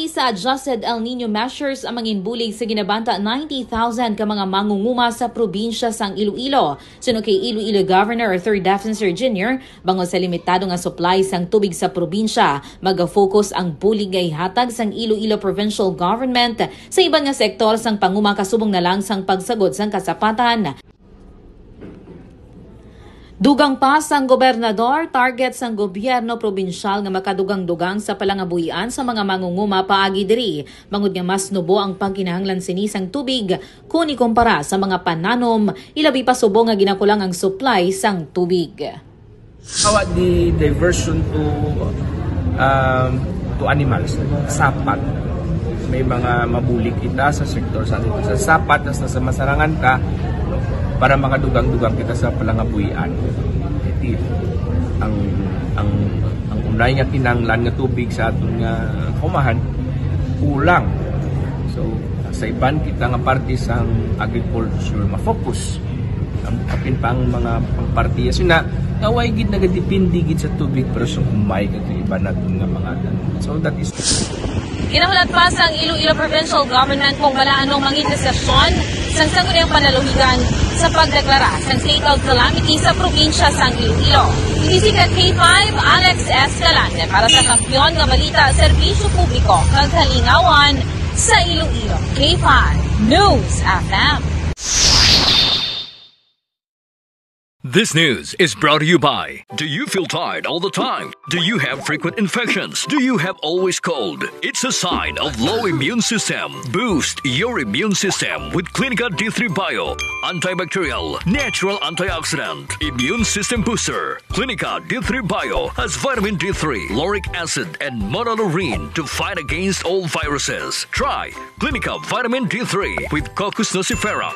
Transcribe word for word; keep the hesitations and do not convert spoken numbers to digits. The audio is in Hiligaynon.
Sa adjusted El Nino measures ang manginbulig sa ginabanta ninety thousand ka mga mangunguma sa probinsya sang Iloilo. Suno kay Iloilo Governor Arthur Defensor Junior, bangod sa limitado nga supply sang tubig sa probinsya, maga-focus ang bulig nga ihatag sang Iloilo Provincial Government sa iban nga sektor sang panguma kasubong na lang sang pagsagod sang kasapatan. Dugang pa sang gobernador, target sang gobyerno probinsyal nga makadugang-dugang sa palangabuhian sa mga mangunguma paagi diri, bangod nga mas nubo ang pagkinahanglan sini sang tubig kon ikumpara sa mga pananom, ilabi pa subong nga ginakulang ang supply sang tubig. How about the diversion to um, to animals? Sapat. May mga mabulig kita sa sektor sa agriculture. Sapat, hasta sa masarangan ka, no? Para makadugang-dugang kita sa palangabuhian. Iti ang ang ang unay nga kinahanglan nga tubig sa aton nga kaumahan, kulang. So, sa iban kita nga parte sang agriculture, ma-focus ang kapin pa ang mga pangpartiya sina nga way gid nagadepende gid sa tubig, pero sa humay kadto iban naton nga mga tanom. So that is Ginahulat pa sang Iloilo Provincial Government kung bala anong mangin desisyon sang sangguniang panalawigan sa pagdeklara sang state of calamity sa probinsya sang Iloilo. Ini si K five, Alex Escalante para sa Kampiyon nga Balita, Serbisyo Publiko, kag Kalingawan sa Iloilo. K five News F M. This news is brought to you by. Do you feel tired all the time? Do you have frequent infections? Do you have always cold? It's a sign of low immune system. Boost your immune system with Clinica D three Bio, antibacterial, natural antioxidant, immune system booster. Clinica D three Bio has vitamin D three, lauric acid, and monolaurin to fight against all viruses. Try Clinica Vitamin D three with Cocos nucifera.